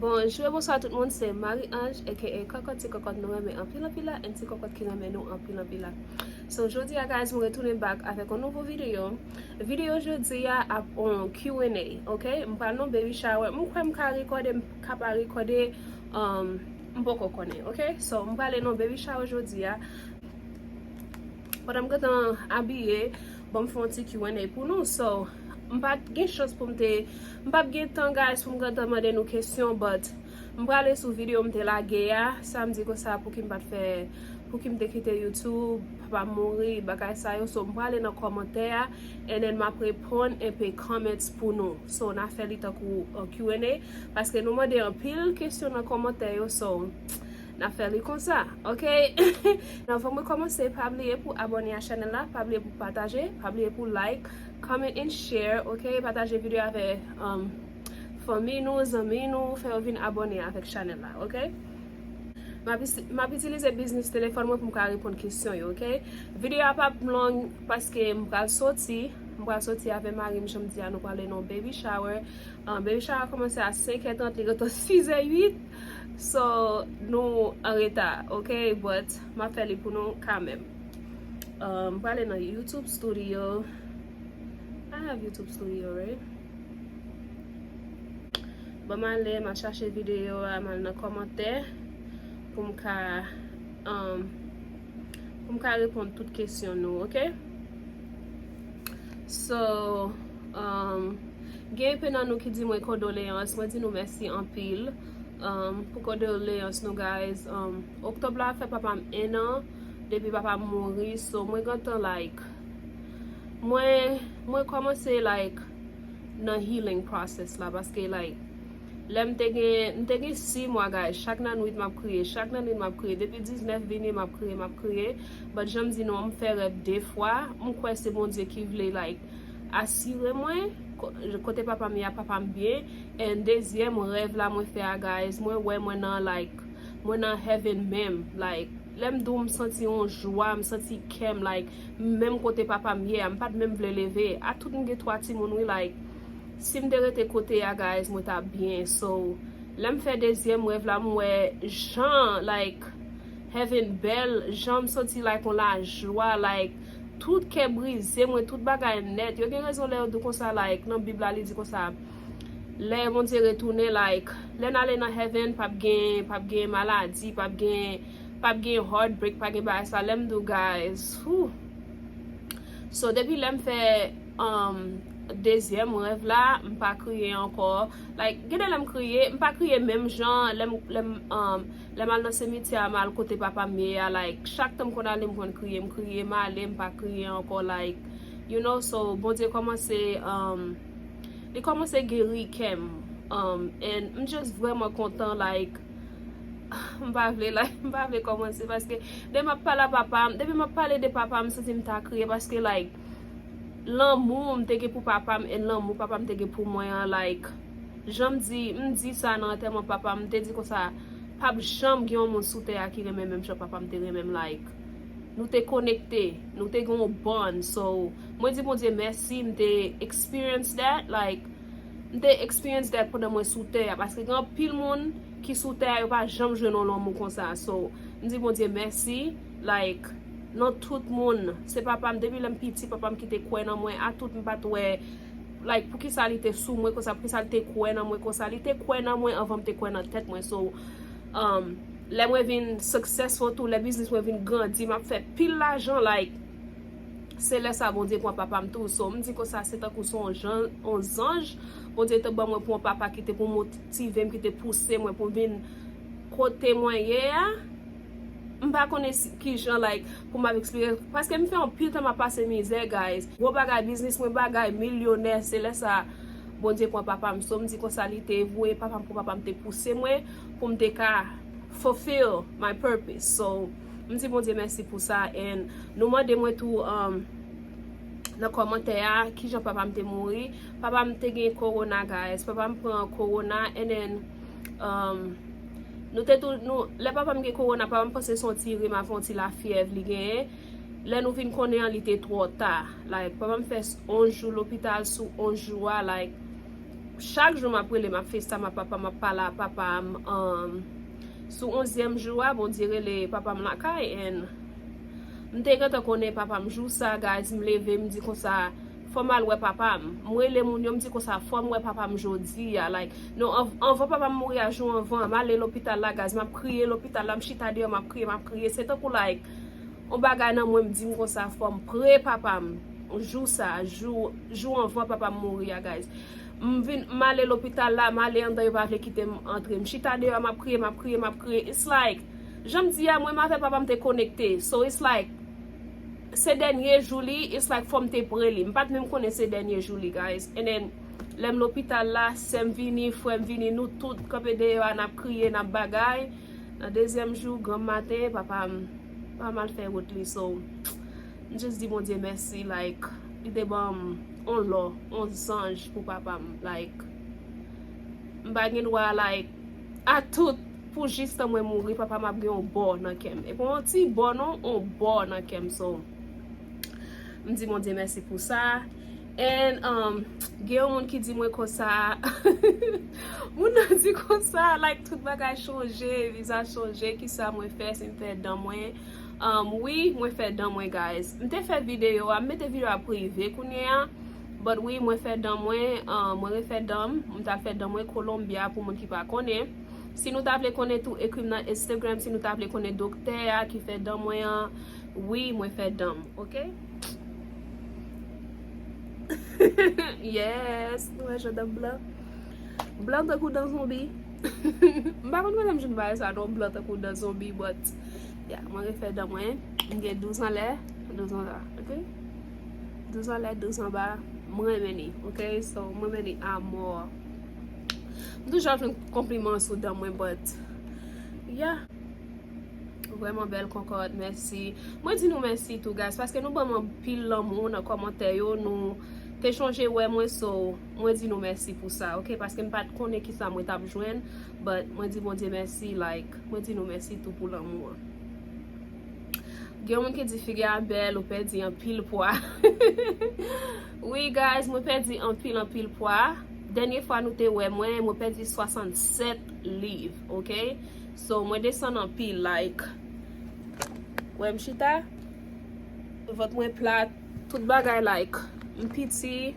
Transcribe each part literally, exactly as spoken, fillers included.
Bonjou e bonswa tout moun, se Marie Ange aka Kòkòt, ti kòkòt nou renmen anpil anpil la, and ti kòkòt ki renmen nou anpil anpil la. So jodi a guys, mwen retounen back avèk yon nouvo videyo. Videyo jodi a ap yon Q and A, ok? M pral nan baby shower. M kwè m ka rekòde, m ka pa rekòde, um, m poko konnen, ok? So m prale nan baby shower jodi a. Pandan m gentan abiye, bon, m fè yon ti Q and A pou nou. So m pa t gen chans pou m te, m pa t gen tan guys pou m gentan mande nou kesyon, but m prale sou videyo m te lage a samdi konsa, pouki m pa t fè, pouki m te kite YouTube, papa m mouri, bagay sa yo. So m prale nan kòmantè a, and then m ap reponn enpe comments pou nou. So n a fè li tankou yon Q and A, paske nou mande anpil kesyon nan kòmantè yo. So n a fè li konsa, ok? Anvan mwen kòmanse, pa bliye pou abòne a chanèl la, pa bliye pou pataje, pa bliye pou like, comment and share, ok? Pataje videyo avè, um, fanmi nou, zanmi nou, fè yo vin abòne avèk chanèl la, ok? M ap isi- m ap itilize biznis telefòn mwen pou m ka reponn kesyon yo, ok? Videyo a p ap long paske m pral soti, m pral soti avè mari m, jan m di a, nou prale nan yon baby shower. Um, baby shower a kòmanse a senk è trant, li gentan sis è uit. So nou an reta, ok? But m ap fè li pou nou kanmenm. Um, m prale nan YouTube Studio. I have YouTube Studio, right? Bon, m ale, m al chache videyo a, m al nan kòmantè pou m ka, um, pou m ka reponn tout kesyon nou, ok? So, um, gen enpe nan nou ki di mwen kondoleyans, mwen di nou mèsi anpil, um, pou kondoleyans nou, guys. Um, oktòb la fè papa m en an depi papa m mouri, so mwen gentan, like, mwen, mwen kòmanse, like, nan healing process la, paske, like, lè m te gen, m te gen sis mwa, guys, chak nannwit m ap kriye, chak nannwit m ap kriye, depi diznèf vini m ap kriye, m ap kriye, but jan m di nou an, m fè rèv de fwa, m kwè se Bondye ki vle, like, asire mwen, ko- kote papa m ye a, papa m byen, and dezyèm rèv la mwen fè a, guys, mwen wè mwen nan, like, mwen nan heaven menm, like, lè m di w m santi yon jwa, m santi kè m, like, menm kote papa m ye a, m pa t menm vle leve. A tout m gen twa timoun wi, like, si m te rete kote a, guys, mwen t ap byen. So, lè m fè dezyèm rèv la, m wè jan, like, heaven bèl, jan m santi, like, yon lajwa, like, tout kè brize mwen, tout bagay nèt. Yo gen rezon lè yo di w konsa, like, nan Bib la, li di konsa, lè Bondye retounen, like, lè n ale nan heaven, p ap gen, p ap gen maladi, p ap gen, p ap gen heartbreak, p ap gen bagay sa. Lè m di w, guys, whew. So, depi lè m fè, um, dezyèm rèv la, m pa kriye ankò. Like, gen de lè m kriye, m pa kriye menm jan, lè m, lè m, um, lè m al nan simityè a, m al kote papa m ye a, like, chak tan m konn ale, m konn kriye, m kriye, m ale, m pa kriye ankò, like, you know, so, Bondye kòmanse, um, li kòmanse geri kè m, um, and m just vrèman kontan, like, m pa vle, like, m pa vle kòmanse, paske depi m ap pale a papa m, depi m ap pale de papa m, m santi m ta kriye, paske, like, lanmou m te gen pou papa m, and lanmou papa m te gen pou mwen an, like, jan m di, m di sa nan antèman papa m, m te di konsa, p ap janm gen yon moun sou tè a ki renmen menm jan papa m te renmen m, like, nou te konekte, nou te gen yon bond, so, mwen di Bondye mèsi, m te experience that, like, m te experience that pandan mwen sou tè a, paske gen anpil moun ki sou tè a, yo pa janm jwenn yon lanmou konsa, so, m di Bondye mèsi, like, nan tout moun, se papa m, depi lè m piti, papa m ki te kwè nan mwen, a tout m pa t wè, like, poukisa li te sou mwen konsa, poukisa li te kwè nan mwen konsa, li te kwè nan mwen anvan m te kwè nan tèt mwen, so, um, lè mwen vin successful tou, lè biznis mwen vin grandi, m ap fè pil lajan, like, se lè sa Bondye pran papa m tou, so, m di konsa, se tankou se yon jan, yon zanj, Bondye te ban mwen pou yon papa ki te pou motive m, ki te pouse mwen pou m vin kote mwen ye a, m pa konnen si, kijan, like, pou m ap eksplike, paske m fè anpil tan m ap pase mizè, guys. Gwo bagay, biznis mwen bagay, milyonè, se lè sa, Bondye pran papa m. So, m di konsa, li te vwe, papa m, pou papa m te pouse mwen, pou m te ka fulfill my purpose. So, m di Bondye mèsi pou sa, and nou mande mwen tou, um, nan kòmantè a, kijan papa m te mouri. Papa m te gen kowona, guys. Papa m pran kowona, and then, um, nou te tou, nou, lè papa m gen kowona, papa m panse se yon ti rim avè yon ti lafyèv li genyen. Lè nou vin konnen an, li te twò ta. Like, papa m fè s- onz jou lopital, sou onz jou a, like, Chak jou m ap rele, m ap FaceTime ak papa m, m ap pale ak papa m. Um, sou onzyèm jou a, Bondye rele papa m lakay, and m te gentan konnen papa m jou sa, guys. M leve, m di konsa, fò m al wè papa m. M rele moun yo, m di konsa, fò m wè papa m jodi a. Like, non, anv-, anvan papa m mouri a, jou anvan, m ale lopital la, guys. M ap kriye lopital la, m chita deyò, m ap kriye, m ap kriye. Se tankou, like, yon bagay nan mwen, m di m konsa, fò m pre papa m. Jou sa, jou, jou anvan papa m mouri a, guys. M vin, m ale lopital la, m ale anndan, yo pa vle kite m antre. M chita deyò, m ap kriye, m ap kriye, m ap kriye. It's like, jan m di a, mwen, m avè papa m te konekte. So, it's like, se dènye jou li, it's like, fò m te pre li. M pa t menm konnen se dènye jou li, guys. And then, lè m lopital la, sè m vini, frè m vini, nou tout kanpe deyò a, n ap kriye, n ap bagay. Nan dezyèm jou, granm maten, papa m, papa m al fè wout li. So, m just di Bondye mèsi, like, li te ban m on lò, on zanj pou papa m, like, m pa gen dwa, like, a tout, pou jis tan mwen mouri, papa m ap gen on bò nan kè m. E pa on ti bò non, on bò nan kè m. So, m di Bondye mèsi pou sa. And, um, gen yon moun ki di mwen konsa, moun nan di konsa, like, tout bagay chanje, vizaj chanje, kisa mwen fè, si m fè dan mwen. Um, wi, mwen fè dan mwen, guys. M te fè videyo a, m mete videyo a prive kounye a. But wi, mwen fè dan mwen, um, mwen refè dan m. M t ap fè dan mwen Colombia pou moun ki pa konnen. Si nou ta vle konnen tou, ekri m nan Instagram. Si nou ta vle konnen doktè a ki fè dan mwen an, wi, mwen fè dan m, oke? Yes, nou wè jan dan m blan. Blan tankou dan zonbi. M pa konn kote m jwenn bagay sa non, blan tankou dan zonbi, but, yeah, mwen refè dan mwen. M gen douz anlè, douz anba, oke? Douz anlè, douz anba, mwen renmen li, oke? So, mwen renmen li amò. M toujou ap jwenn konpliman sou dan mwen, but, yeah. Vrèman bèl kòkòt, mèsi. Mwen di nou mèsi tou, guys, paske nou ban m anpil lanmou nan kòmantè yo, nou te chonje wè mwen, so, mwen di nou mèsi pou sa, oke? Paske m pa t konnen kisa mwen t ap jwenn, but mwen di Bondye mèsi, like, mwen di nou mèsi tou pou lanmou an. Gen moun ki di figi a bèl, ou pèdi anpil pwa. Wi, guys, mwen pèdi anpil, anpil pwa. Dènye fwa nou te wè mwen, mwen pèdi swasannsèt liv, oke? So, mwen desann anpil, like, wè m chita, vant mwen plat, tout bagay, like, m piti.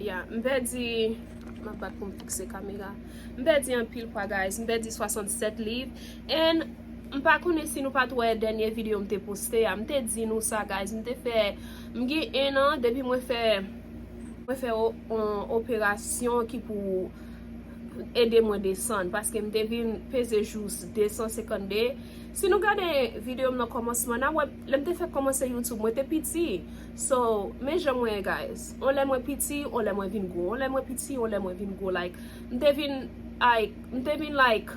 Yeah, m pèdi, m ap bat pou m fikse kamera. M pèdi anpil pwa, guys. M pèdi swasannsèt liv. And m pa konnen si nou pa t wè dènye videyo m te poste a. M te di nou sa, guys. M te fè, m gen en an depi mwen fè, mwen fè o-, on operasyon ki pou ede mwen desann, paske m te vin peze jous de san senkannde. Si nou gade videyo m nan kòmansman, n ap wè, lè m te fèk kòmanse YouTube, mwen te piti. So, men jan mwen ye, guys. On lè mwen piti, on lè mwen vin gwo. On lè mwen piti, on lè mwen vin gwo. Like, m te vin, like, m te vin, like,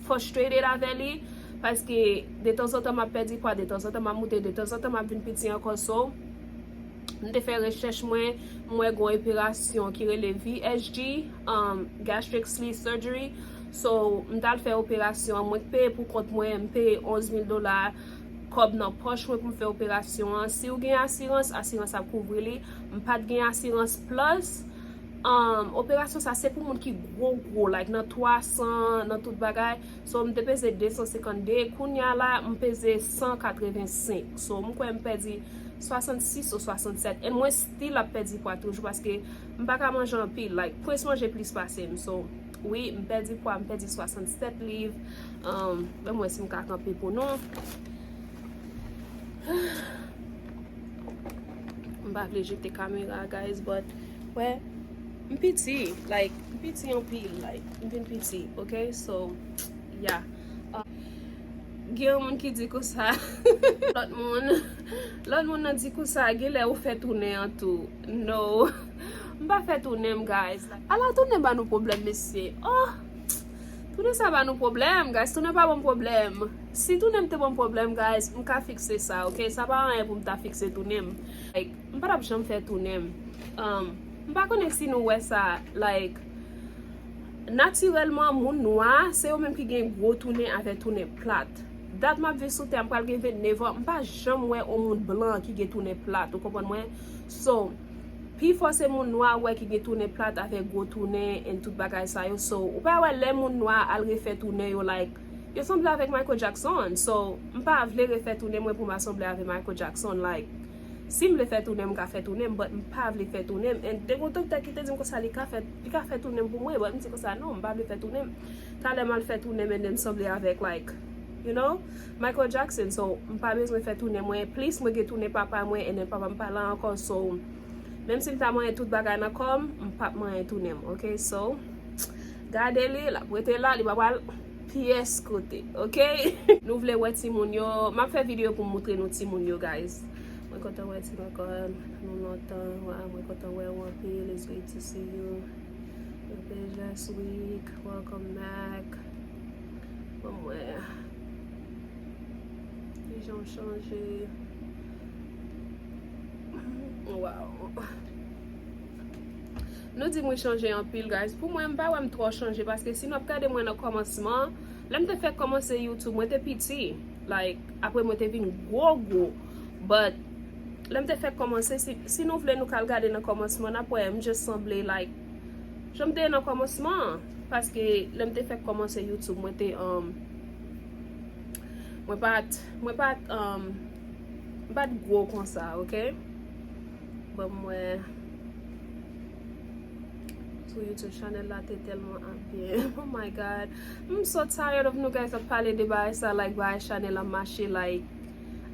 frustrated avè li, paske detanzantan m ap pèdi pwa, detanzantan m ap moute, detanzantan m ap vin piti ankò. So, m te fè rechèch mwen, m wè gon operasyon ki rele V S G, um, gastric sleeve surgery. So, m t al fè operasyon an, mwen k peye pou kont mwen, m peye onz mil dola kòb nan pòch mwen pou m fè operasyon an. Si w gen asirans, asirans ap kouvri li. M pa t gen asirans, plus, um, operasyon sa se pou moun ki gwo gwo, like nan twa san, nan tout bagay. So, m te peze de san senkannde, kounye a la, m peze san katrevensenk. So, m kwè m pèdi swasannsis ou swasannsèt. And mwen still ap pèdi pwa toujou, paske m pa ka manje anpil. Like, Prince manje plis pase m. So, wi, m pèdi pwa, m pèdi swasannsèt liv. Um, men mwen si m ka kanpe pou nou. M pa vle jete kamera, guys, but, wè, m piti, like, m piti anpil, like, m vin piti, oke? So, yeah. Uh, gen yon moun ki di konsa, lòt moun, lòt moun nan di konsa, genlè ou fè tounen an tou. No, m pa fè tounen m, guys. Ala tounen ba nou pwoblèm, mesye. Oh! Tounen sa ba nou pwoblèm, guys. Tounen pa ban m pwoblèm. Si tounen m te ban m pwoblèm, guys, m ka fikse sa, oke? Sa pa anyen pou m ta fikse tounen m. Like, m pa t ap janm fè tounen m. Um, m pa konnen si nou wè sa, like, natirèlman, moun nwa, se yo menm ki gen gwo tounen avè tounen plat. Dat m ap viv sou tè a, m pral gen vennnev an, m pa janm wè yon moun blan ki gen tounen plat, ou konprann mwen? So, Pifò se moun nwa ou wè ki gen tounen plat avèk gwo tounen and tout bagay sa yo. So, ou pa wè lè moun nwa al refè tounen yo, like, yo sanble avèk Michael Jackson. So, m pa vle refè tounen mwen pou m a sanble avèk Michael Jackson. Like, si m vle fè tounen m, m ka fè tounen m, but m pa vle fè tounen m. And te gen yon doktè ki te di m konsa li ka fè, li ka fè tounen m pou mwen, but m di konsa non, m pa vle fè tounen m. Talè m al fè tounen m and then m sanble avèk, like, you know, Michael Jackson. So, m pa bezwen fè tounen mwen. Plis mwen gen tounen papa mwen, and then papa m pa la ankò. So, menm si m ta manyen tout bagay nan kò m, m p ap manyen tounen m, ok? So, gade li, l ap rete la, li pa pral pyès kote, ok? Nou vle wè timoun yo, m ap fè videyo pou m moutre nou timoun yo, guys. Mwen kontan wè timoun ankò, nou lontan, wa, mwen kontan wè ou anpil, it's great to see you. Mwen pe just week, welcome back. Bon, mwen, ki jan w chanje. Wow. Nou di mwen chanje anpil, guys. Pou mwen, m pa wè m twò chanje, paske si nou ap gade mwen nan kòmansman, lè m te fèk kòmanse YouTube, mwen te piti. Like, apre mwen te vin gwo, gwo. But, lè m te fèk kòmanse, si, si nou vle nou ka al gade nan kòmansman, n ap wè m just sanble, like, jan m te ye nan kòmansman. Paske lè m te fèk kòmanse YouTube, mwen te, um, mwen pa t, mwen pa t, um, m pa t gwo konsa, ok? Ban m wè. Sou YouTube channel la te tèlman ap byen. Oh my God. I'm so tired of nou guys ap pale de bagay sa, like, bagay channel la mache, like,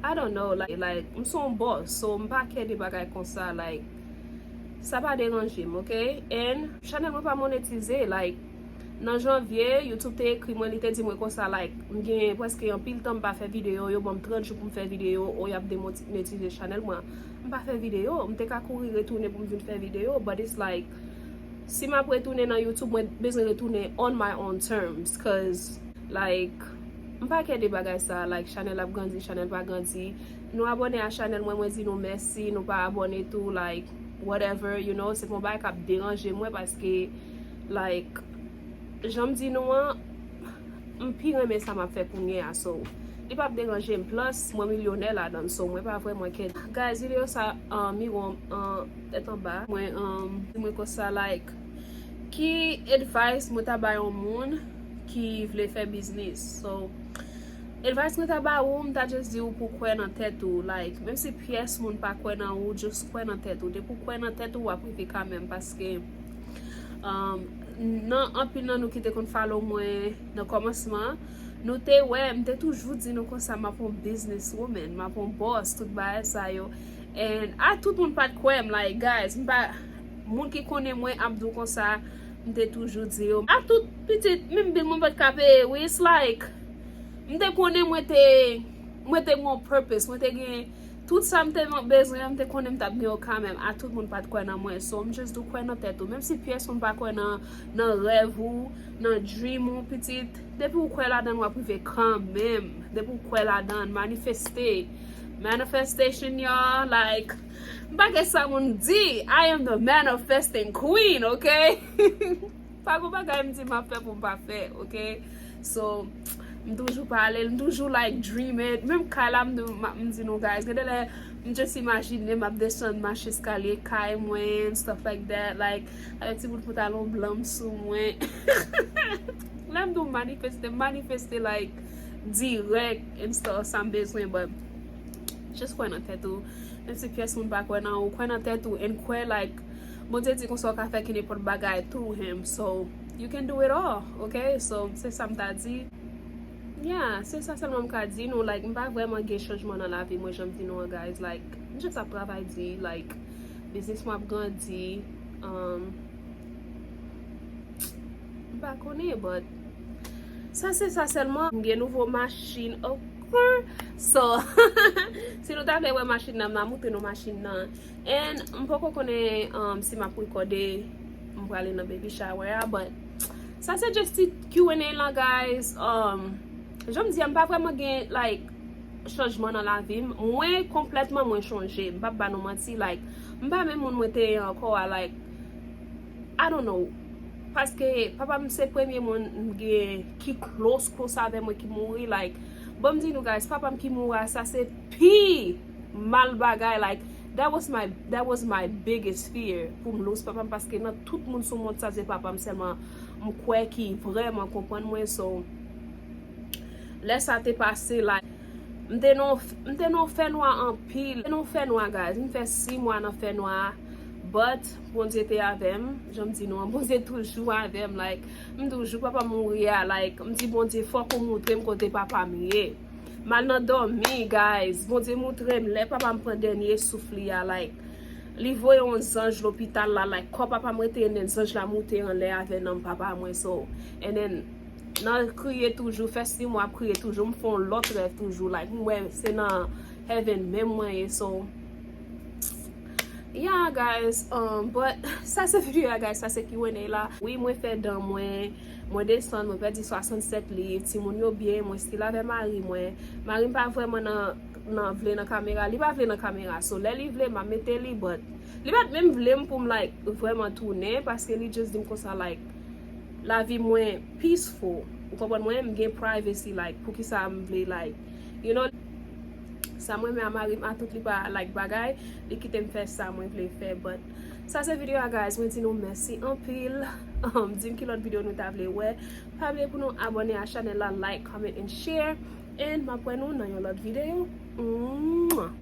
I don't know, like, like, m se yon boss, so m pa kè de bagay konsa, like, sa pa deranje m, ok? And channel mwen pa monetize, like, nan janvye, YouTube te ekri mwen, li te di mwen konsa, like, m gen prèske anpil tan m pa fè videyo, yo ban m trant jou pou m fè videyo, o y ap demonetize channel mwen. M pa fè videyo, m te ka kouri retounen pou m vin fè videyo, but it's like, si m ap retounen nan YouTube, mwen bezwen retounen on my own terms, cause, like, m pa kè de bagay sa, like, channel ap grandi, channel pa grandi. Nou abòne a channel mwen, mwen di nou mèsi, nou pa abòne tou, like, whatever, you know, se pa yon bagay k ap deranje mwen, paske, like, jan m di nou an, m pi renmen sa m ap fè kounye a, so, li p ap deranje m, plus, mwen milyonè ladan l, so, mwen pa vrèman kè. Guys, videyo sa, uh, miwo, uh, tèt anba. Mwen, um, di mwen konsa, like, ki advice mwen ta bay yon moun ki vle fè biznis? So, advice mwen ta ba ou, m ta just di ou pou kwè nan tèt ou. Like, menm si pyès moun pa kwè nan ou, just kwè nan tèt ou. Depi w kwè nan tèt ou, w ap rive kanmenm. Paske, um, nan anpil nan nou ki te konn follow mwen nan kòmansman, nou te wè, m te toujou di nou konsa, m ap yon business woman, m ap yon boss, tout bagay sa yo. And a tout moun pa t kwè m, like, guys, m pa, moun ki konnen mwen ap di w konsa, m te toujou di yo. A tout pitit, menm bil mwen pa t ka peye, wi, it's like, m te konnen mwen te, mwen te gen yon purpose, mwen te gen tout sa m te bezwen an, m te konnen m t ap gen yo kanmenm. A tout moun pa t kwè nan mwen. So, m just di w kwè nan tèt ou. Menm si pyès moun pa kwè nan, nan rèv ou, nan dream ou, pitit, depi w kwè ladan l, w ap rive kanmenm. Depi w kwè ladan l, manifeste. Manifestation, y'all, like, m pa gen sa moun di, I am the manifesting queen, ok? Pa gon bagay m di m ap fè pou m pa fè, ok? So, m toujou pale, m toujou, like, dream it. Menm kay la, m, m, m di nou, guys, gen de lè, m just imajine m ap desann mache eskalye kay mwen, stuff like that, like, avèk ti bout pantalon blan m sou mwen. Lè m di w manifeste, manifeste, like, dirèk, and stuff, sa m bezwen, but just kwè nan tèt ou. Menm si pyès moun pa kwè nan ou, kwè nan tèt ou, and kwè, like, Bondye di konsa w ka fè ki nenpòt bagay through him. So, you can do it all, ok? So, se sa m ta di. Yeah, se sa sèlman m ka di nou. Like, m pa vrèman gen chanjman nan lavi mwen, jan m di nou an, guys. Like, m just ap travay di, like, biznis mwen ap grandi. Um, m pa konnen, but sa se sa sèlman. M gen nouvo machin, ok? So, si nou ta vle wè machin nan, m a montre nou machin nan. And m poko konnen, um, si m ap rekòde, m prale nan baby shower a, but sa se just ti Q and A lan, guys. Um, jan m di a, m pa vrèman gen, like, chanjman nan lavi m. Mwen, konplètman, mwen chanje. M p ap ba nou manti, like, m pa menm moun mwen te ye ankò a, like, I don't know. Paske papa m se premye moun m gen ki close, close avè mwen ki mouri, like, bon, m di nou, guys, papa m ki mouri a, sa se pi mal bagay, like, That was my, that was my biggest fear, pou m lose papa m, paske nan tout moun sou mond sa, se papa m sèlman m kwè ki vrèman konprann mwen. So lè sa te pase la, m te nan, m te nan fènwa anpil. M te nan fènwa, guys. M fè sis mwa nan fènwa. But Bondye te avè m. Jan m di nou an, Bondye toujou avè m. Like, m toujou, papa m mouri a, like, m di, Bondye, fòk ou montre m kote papa m ye. M al nan dòmi, guys. Bondye montre m lè papa m pran dènye souf li a, like, li voye yon zanj lopital la, like, kò papa m rete, and then zanj la moute anlè avè nanm papa mwen. So, and then nan kriye toujou, fè sis mwa ap kriye toujou, m fè yon lòt rèv toujou, like, m wè se nan heaven menm mwen ye. So yeah, guys, um, but sa se videyo a, guys, sa se Q and A la. Wi, mwen fè dan mwen, mwen desann, mwen pèdi swasannsèt liv, timoun yo byen, mwen still avè mari mwen. Mari m pa vrèman nan, nan vle nan kamera, li pa vle nan kamera. So lè li vle, m a mete li, but li pa t menm vle m pou m, like, vrèman tounen, paske li just di m konsa, like, lavi mwen peaceful. Ou konprann mwen? M gen privacy, like, poukisa m vle, like, you know, sa mwen renmen a mari m, a tout li pa, like, bagay, li kite m fè sa mwen vle fè. But sa se videyo a, guys. Mwen di nou mèsi anpil. Um, di m ki lòt videyo nou ta vle wè. Pa bliye pou nou abòne a chanèl la, like, comment and share. And m ap wè nou nan yon lòt videyo. Mwah!